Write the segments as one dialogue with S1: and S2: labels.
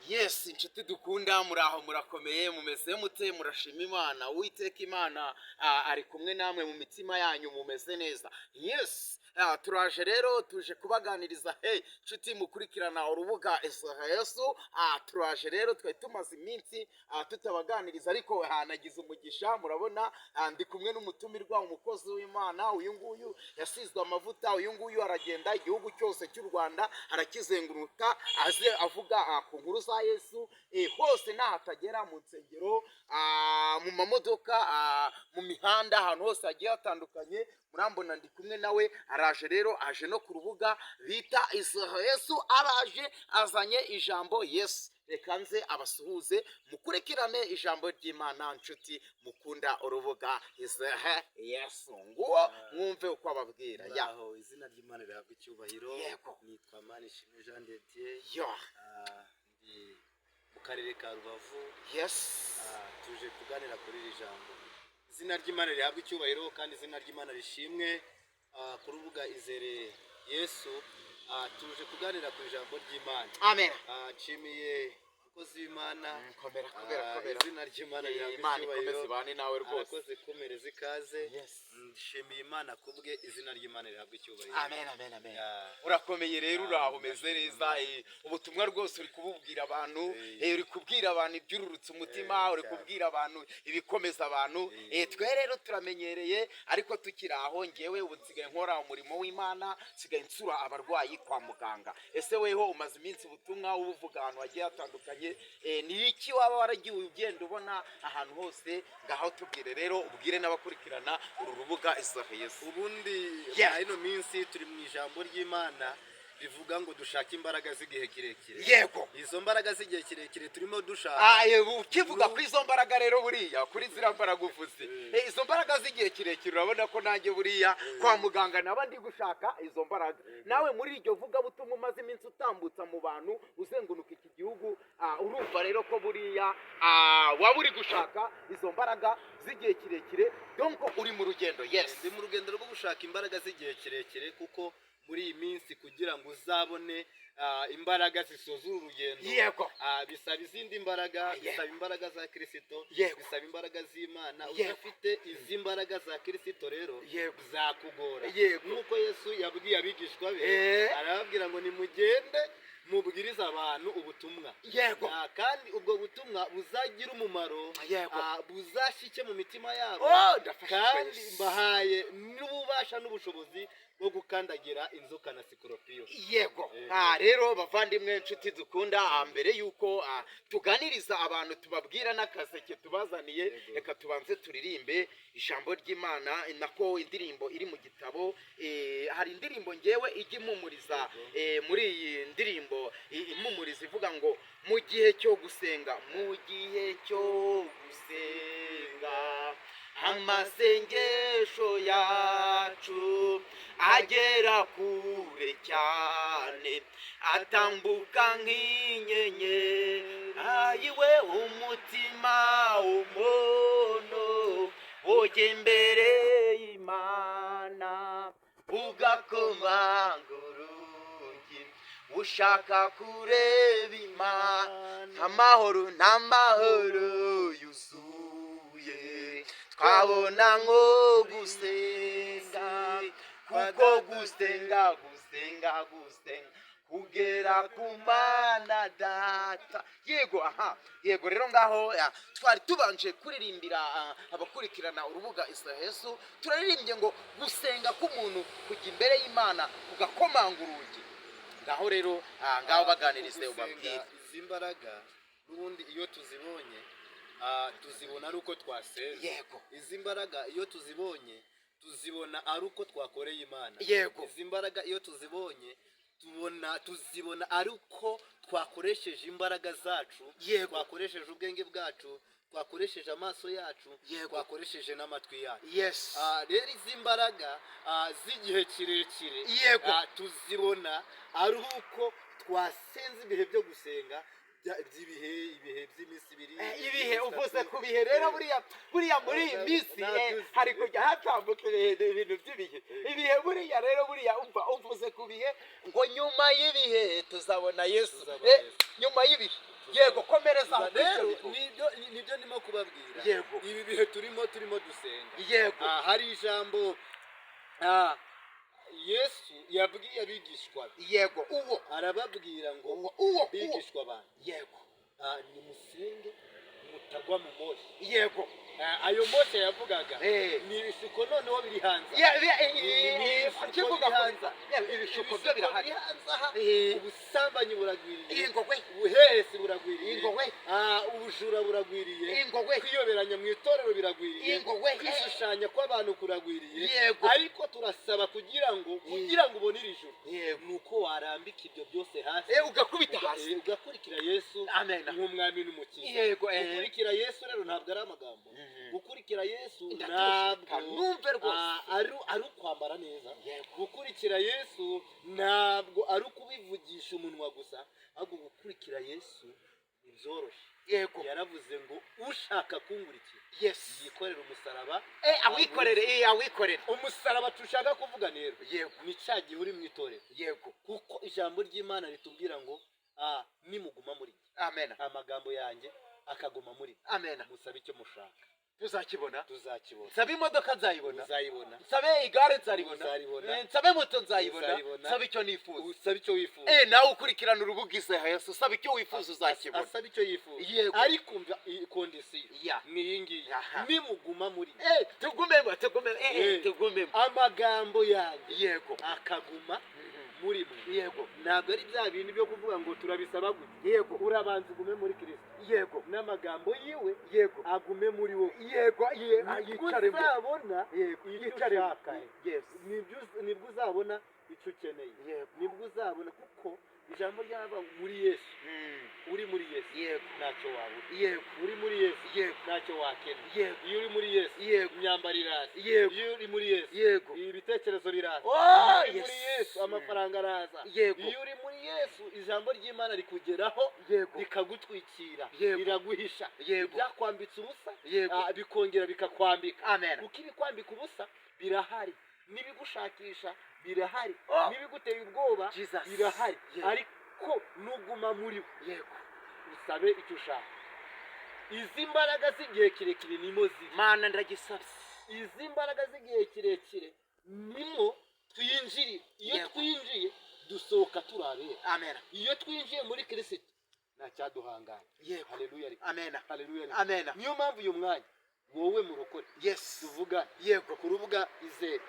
S1: Yes, inshuti dukunda, muraho, murakomeye, mumeze mute? Murashima Imana? Uwiteka Imana ari kumwe namwe mu mitima yanyu, mumeze neza. Yes, turaje rero, tuje kubaganiriza. Hey nshuti mukurikirana urubuga Yesu, turaje rero. Twari tumaze iminsi tutabaganiriza, ariko nagize umugisha. Murabona ndi kumwe n'umutumirwa, umukozi w'Imana. Uyu nguyu yasizwe amavuta, uyu nguyu aragenda igihugu cyose cy'u Rwanda arakizenguruka, aze avuga ku nkuru za Yesu hose n'ahatagera, mu nsengero, mu mamodoka, mu mihanda, ahantu hose hagiye hatandukanye. Murambona ndi kumwe nawe, araje rero, aje no ku rubuga bita Yesu, araje azanye ijambo. Yesu, reka nze abasuhuze, mukurikirane ijambo ry'Imana. Nshuti mukunda urubuga Yesu, nguwo mwumve uko ababwira ya.
S2: Muraho, izina ry'Imana rihabwa icyubahiro.
S1: Yego.
S2: Nitwa Manishimwe Jean de Dieu.
S1: Yo.
S2: Ndi mu karere ka Rubavu. Tuje kuganira kuri iri jambo. Izina ry'Imana rihabwa icyubahiro kandi izina ry'Imana rishimwe. Ku rubuga Izere Yesu, tuje kuganira ku ijambo ry'Imana.
S1: Amen.
S2: Nshimiye umukozi w'Imana.
S1: Komera, komera, komera.
S2: Izina ry'Imana rihabwa
S1: Imana ikomeze
S2: icyubahiro.
S1: ibane nawe rwose.
S2: Arakoze kumereza ikaze. Nshimiye Imana kubwe, izina ry'Imana rihabwa icyubahiro.
S1: Amen, amen, amen.
S2: Yeah.
S1: Urakomeye rero, uraho, umeze neza.
S2: Ndashima.
S1: Ubutumwa rwose uri kububwira abantu, uri kubwira abantu ibyururutse umutima, uri kubwira abantu ibikomeza abantu. Twe rero turamenyereye, ariko tukiri aho, ngewe ubu nsigaye nkora umurimo w'Imana, nsigaye nsura abarwayi kwa muganga. Ese weho umaze iminsi ubutumwa ubuvuga ahantu hagiye hatandukanye, ni iki waba waragiye ugenda ubona ahantu hose? Ngaho tubwire rero, ubwire n'abakurikirana uru rubuga Yesu.
S2: Ubundi muri ino minsi turi mu ijambo ry'Imana rivuga ngo dushake imbaraga z'igihe kirekire. Izo mbaraga z'igihe kirekire turimo dushaka.
S1: Ukivuga kuri izo mbaraga rero, buriya kuri ziriya mbaraga uvuze, izo mbaraga z'igihe kirekire, urabona ko nanjye buriya kwa muganga naba ndi gushaka izo mbaraga. Nawe muri iryo vugabutumwa umaze iminsi utambutsa mu bantu, uzenguruka iki gihugu, urumva rero ko buriya waba uri gushaka izo mbaraga z'igihe kirekire, donc uri mu rugendo, yes.
S2: Ndi mu rugendo rwo gushaka imbaraga z'igihe kirekire, kuko muri iyi minsi kugira ngo uzabone imbaraga zisoza uru rugendo, bisaba izindi mbaraga, bisaba imbaraga za Kirisito, bisaba imbaraga z'Imana. Udafite izi mbaraga za Kirisito rero, zakugora. Nk'uko Yesu yabwiye abigishwa be, arababwira ngo nimugende mubwirize abantu ubutumwa. Kandi ubwo butumwa buzagira umumaro, buzashyike mu mitima yabo,
S1: Oh, ndafashijwe.
S2: kandi mbahaye n'ububasha n'ubushobozi bwo gukandagira inzoka na sikoropiyo.
S1: Rero bavandimwe, inshuti dukunda, mbere yuko tuganiriza abantu, tubabwira n'akaseke tubazaniye, reka tubanze turirimbe ijambo ry'Imana, nako indirimbo iri mu gitabo. Hari indirimbo ngewe ijya impumuriza, muri iyi ndirimbo impumuriza ivuga ngo mu gihe cyo gusenga, mu gihe cyo gusenga, amasengesho yacu agera kure cyane, atambuka nk'inyenyeri. Ayiwe, umutima umuntu ujya imbere y'Imana, ugakomanga urugi, ushaka kureba Imana. Amahoro n'amahoro yuzuye twabona nko gusenga, kuko gusenga, gusenga, gusenga kugera ku Mana Data. Yego, aha, yego rero ngaho twari tubanje kuririmbira abakurikirana urubuga Yesu. Turaririmbye ngo gusenga k'umuntu kujya imbere y'Imana, kugakomanga urugi. Ngaho rero, ngaho baganirize,
S2: Gusenga,
S1: ubabwire.
S2: Izi mbaraga n'ubundi iyo tuzibonye, tuzibona ari uko twasenze. Izi mbaraga iyo tuzibonye, tuzibona ari uko twakoreye Imana. Izi mbaraga iyo tuzibonye, tuzibona ari uko twakoresheje imbaraga zacu, twakoresheje ubwenge bwacu, twakoresheje amaso yacu, twakoresheje n'amatwi yacu. Rero izi mbaraga z'igihe kirekire, tuzibona ari uko twasenze ibihe byo gusenga by'ibihe, ibihe by'iminsi 2,
S1: Ibihe
S2: iby'iminsi
S1: uvuze
S2: 3.
S1: ku bihe rero, buriya muri iyi minsi
S2: Nabyo uzi.
S1: hari kujya hatambuka ibihe, ibintu by'ibihe, ibihe. Buriya rero, buriya umva, uvuze ku bihe ngo nyuma y'ibihe tuzabona Yesu.
S2: Tuzabona Yesu.
S1: Nyuma y'ibihe. Yego, komereza aho.
S2: Rero
S1: kuri ibyo
S2: nibyo ndimo kubabwira. Ibi bihe turimo dusenga. Hari ijambo Yesu yabwiye abigishwa be.
S1: Uwo
S2: Arababwira ngo
S1: uwo uwo uwo
S2: bigishwa banjye, nimusenge mutagwa mu moshya. Ayo moshya yavugaga ni ibishuko noneho biri hanze. Ni ibishuko
S1: Kivuga
S2: biri hanze.
S1: Ibishuko byo birahari.
S2: Biri hanze aha. Ubusambanyi buragwiriye,
S1: Ingogwe.
S2: ubuhehesi buragwiriye,
S1: Ingogwe.
S2: Ubujura buragwiriye,
S1: Ingogwe.
S2: kwiyoberanya mu itorero biragwiriye,
S1: Ingogwe.
S2: kwishushanya kw'abantu kuragwiriye. Ariko turasaba kugira ngo ubone iri juru, ni uko warambika ibyo byose hasi,
S1: Ugakubita hasi,
S2: ugakurikira Yesu
S1: Amen.
S2: nk'umwami n'umukiza. Gukurikira Yesu rero ntabwo ari amagambo. Gukurikira Yesu
S1: Ndatuje.
S2: ntabwo
S1: Numve rwose.
S2: ari ukwambara neza. Gukurikira Yesu ntabwo ari ukubivugisha umunwa gusa, ahubwo gukurikira Yesu ntibyoroshye. Yaravuze ngo ushaka kunkurikira yikorere umusaraba.
S1: Awikorere, awikorere.
S2: Umusaraba tushaka kuvuga rero ni cya gihe uri mu itorero, kuko ijambo ry'Imana ritubwira ngo nimuguma muri njye,
S1: Amen.
S2: amagambo yanjye akaguma muri mwe,
S1: Amen.
S2: musabe icyo mushaka,
S1: Tuzakibona.
S2: Tuzakibona.
S1: Nsabe imodoka nzayibona.
S2: Uzayibona.
S1: Nsabe igare nzaribona.
S2: Uzaribona.
S1: Nsabe moto nzayibona.
S2: Uzayibona.
S1: Nsabe icyo nifuza.
S2: Usabe icyo wifuza.
S1: Nawe ukurikirana urubuga Izeha Yesu, usaba icyo wifuza uzakibona.
S2: Asaba icyo yifuza. Ariko umva iyi condition ni iyi ngiyi: nimuguma muri njye,
S1: Tugumemo, tugumemo, tugumemo.
S2: amagambo yanjye akaguma muri mwe. Ntabwo ari bya bintu byo kuvuga ngo turabisaba gutya. Urabanza ugume muri Kirisito, n'amagambo yiwe agume muri wowe. Nibwo
S1: Yicaremo.
S2: uzabona icyo
S1: Yicaremo.
S2: ushaka. Nibwo uzabona icyo ukeneye. Nibwo uzabona, kuko ijambo ryaba muri Yesu. Uri muri Yesu, ntacyo wabura. Uri muri Yesu, ntacyo wakena. Iyo uri muri Yesu, imyambaro iraza. Iyo uri muri Yesu, ibitekerezo biraza.
S1: Oh,
S2: Iyo uri
S1: yes.
S2: muri Yesu, amafaranga araza. Iyo uri muri Yesu, ijambo ry'Imana rikugeraho, rikagutwikira, riraguhisha. Ibyakwambitse ubusa, bikongera bikakwambika,
S1: Amen.
S2: kuko ibikwambika ubusa birahari, n'ibigushakisha birahari, n'ibiguteye ubwoba
S1: Jesus.
S2: birahari. Ariko nuguma muri we, usabe icyo ushaka. Izi mbaraga z'igihe kirekire nimo ziri.
S1: Mana, ndagisabye.
S2: Izi mbaraga z'igihe kirekire nimo twinjirira. Iyo twinjiye, dusohoka turabera.
S1: Amen.
S2: Iyo twinjiye muri Kirisito, nta cyaduhangana. Haleluya ariko.
S1: Amen.
S2: Haleluya ariko.
S1: Amen.
S2: Niyo mpamvu uyu mwanya wowe murokore tuvugane ku rubuga Izere,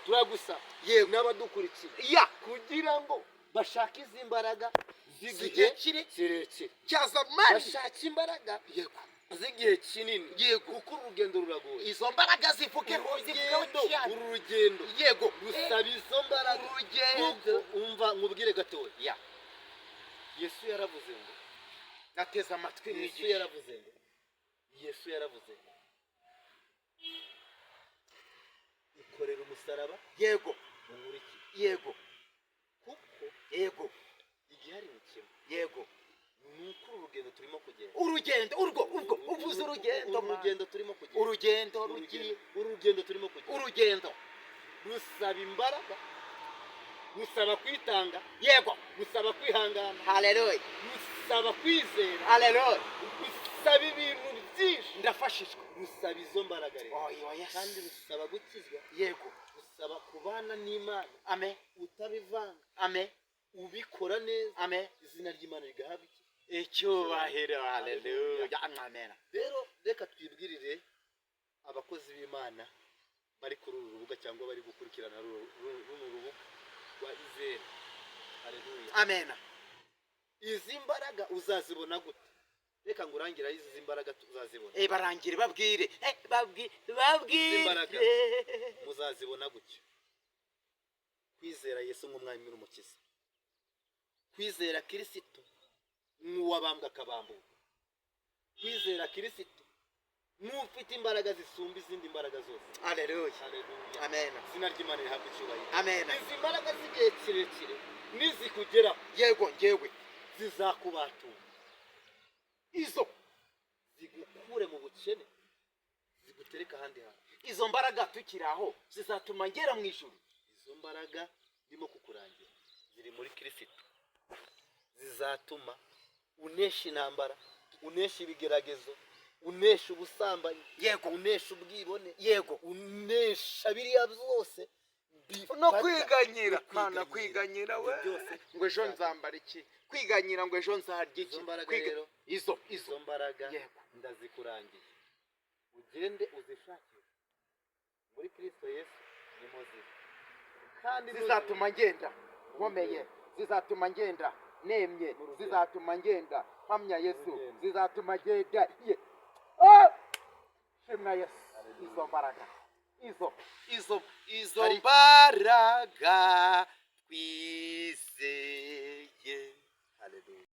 S2: turagusaba n'abadukurikiye kugira ngo bashake izi mbaraga z'igihe
S1: Z'igihe
S2: kirekire,
S1: cya zamani.
S2: bashake imbaraga z'igihe kinini, kuko urugendo ruragoye.
S1: Izo mbaraga zivugeho, zivugeho
S2: Urugendo,
S1: cyane.
S2: uru rugendo rusaba izo mbaraga.
S1: Urugendo.
S2: Kuko umva nkubwire gatoya, Yesu yaravuze ngo
S1: Nateze amatwi,
S2: Yesu
S1: mwigisha.
S2: yaravuze ngo, Yesu yaravuze ngo ikorera umusaraba, unkurikire, kuko igihari ni kimwe, ni uko uru rugendo turimo kugenda,
S1: Urugendo urwo, ubwo uvuze urugendo,
S2: uru
S1: man.
S2: rugendo turimo kugenda,
S1: Urugendo rugiye,
S2: uru rugendo turimo kugenda,
S1: urugendo
S2: rusaba imbaraga, rusaba kwitanga, rusaba kwihangana,
S1: Haleluya.
S2: rusaba kwizera,
S1: Haleluya.
S2: rusaba ibintu byinshi.
S1: Ndafashijwe.
S2: Rusaba izo mbaraga rero,
S1: Oh, yes.
S2: kandi rusaba gukizwa, rusaba kubana n'Imana,
S1: Amen.
S2: utabivanga,
S1: Amen.
S2: ubikora neza,
S1: Amen.
S2: izina ry'Imana rigahabwa iki?
S1: Icyubahiro. Haleluya, amen.
S2: Rero reka twibwirire abakozi b'Imana bari kuri uru rubuga cyangwa bari gukurikirana runo rubuga rwa Izere. Haleluya.
S1: Amen.
S2: Izi mbaraga uzazibona gute? Reka ngurangire aho izi mbaraga tuzazibona.
S1: Barangire, babwire, babwire.
S2: Imbaraga. Muzazibona gutya: kwizera Yesu nk'umwami n'umukiza, kwizera Kirisito nk'uwabambwe akabambuka, kwizera Kirisito nk'ufite imbaraga zisumba izindi mbaraga zose.
S1: Haleluya.
S2: Haleluya.
S1: Amen.
S2: Izina ry'Imana rihabwa icyubahiro.
S1: Amen.
S2: Izi mbaraga z'igihe kirekire nizikugeraho,
S1: Yego, ngewe
S2: zizakubatura,
S1: izo
S2: zigukure mu bukene, zigutereka ahandi hantu.
S1: Izo mbaraga tukiri aho zizatuma ngera mu ijuru.
S2: Izo mbaraga ndimo kukurangira ziri muri Kirisito, zizatuma Unesha intambara, unesha ibigeragezo, unesha ubusambanyi, unesha ubwibone, unesha biriya byose
S1: No
S2: bifata
S1: kwiganyira.
S2: No
S1: Mana, kwiganyira we.
S2: Ibyo byose
S1: Ngo ejo nzambara iki, kwiganyira ngo ejo nzarya iki.
S2: Izo mbaraga rero,
S1: izo
S2: izo mbaraga ndazikurangiye, ugende uzishakire muri Kristo Yesu, nimo ziri. Kandi
S1: Zizatuma ngenda nkomeye, zizatuma ngenda nemye,
S2: Mu rugendo.
S1: zizatuma ngenda mpamya Yesu,
S2: Rugendo.
S1: zizatuma ngenda ye. Oh! Shimwa Yesu.
S2: Hallelujah.
S1: Izo mbaraga, izo mbaraga twizeye.
S2: Hallelujah.